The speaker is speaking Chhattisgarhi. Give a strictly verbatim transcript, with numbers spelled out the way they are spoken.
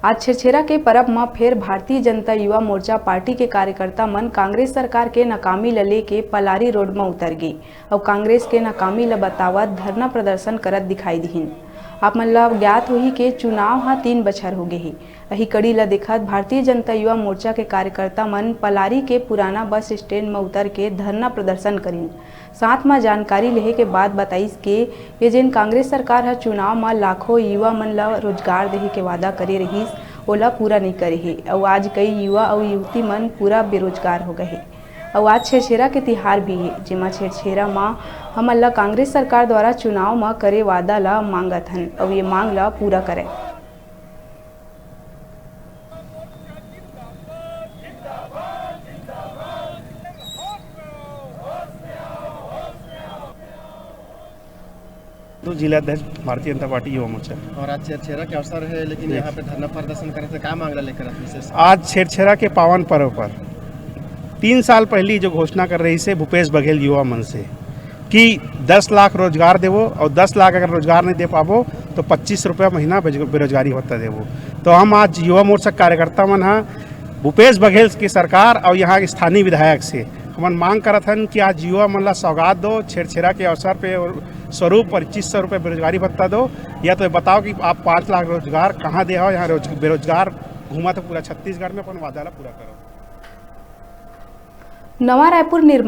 आज छेरछेरा के परब म फेर भारतीय जनता युवा मोर्चा पार्टी के कार्यकर्ता मन कांग्रेस सरकार के नाकामी ल लेके पलारी रोड म उतर गे अउ कांग्रेस के नाकामी ल बतावत धरना प्रदर्शन करत दिखाई दिहिन। आप मन ल ज्ञात होही के चुनाव ह तीन बछर हो गे हे। अही कड़ी ल देखत भारतीय जनता युवा मोर्चा के कार्यकर्ता मन पलारी के पुराना बस स्टैंड म उतर के धरना प्रदर्शन करिन। साथ म जानकारी लेहे के बाद बताइस के ये जेन कांग्रेस सरकार ह चुनाव म लाखों युवा मन ल रोजगार देहे के वादा करे रहिस, ओला पूरा नइ करे हे अउ आज कई युवा अउ युवती मन पूरा बेरोजगार हो गए हे। अउ आज छेरछेरा के तिहार भी हे, जेमा छेरछेरा म हमन ल कांग्रेस सरकार द्वारा चुनाव म करे वादा ल मांगत हन अउ ये मांग ल पूरा करय। तो जिला अध्यक्ष भारतीय जनता पार्टी युवा मोर्चा। और आज छेरछेरा के अवसर है, लेकिन जी। यहाँ पे धरना प्रदर्शन करे थे, का मांग ला लेकर आप विशेष? आज छेरछेरा के पावन पर्व पर तीन साल पहली जो घोषणा कर रहिस हे भूपेश बघेल युवा मन से कि दस लाख रोजगार देवो और दस लाख अगर रोजगार नहीं दे पाबो तो पच्चीस रुपया महीना बेज-, बेरोजगारी भत्ता देवो। तो हम आज युवा मोर्चा कार्यकर्ता मन हा भूपेश बघेल की सरकार और यहाँ के स्थानीय विधायक से हमन मांग करत हन कि आज युवा मन ला सौगात दो, छेरछेरा के अवसर पे और स्वरूप पच्चीस सौ रुपये बेरोजगारी भत्ता दो, या तो ये बताओ कि आप पाँच लाख रोजगार कहाँ दे हो, यहाँ रोज-, बेरोजगार घूमा तो पूरा छत्तीसगढ़ में अपन वादा ला पूरा करो। नवा रायपुर निर्माण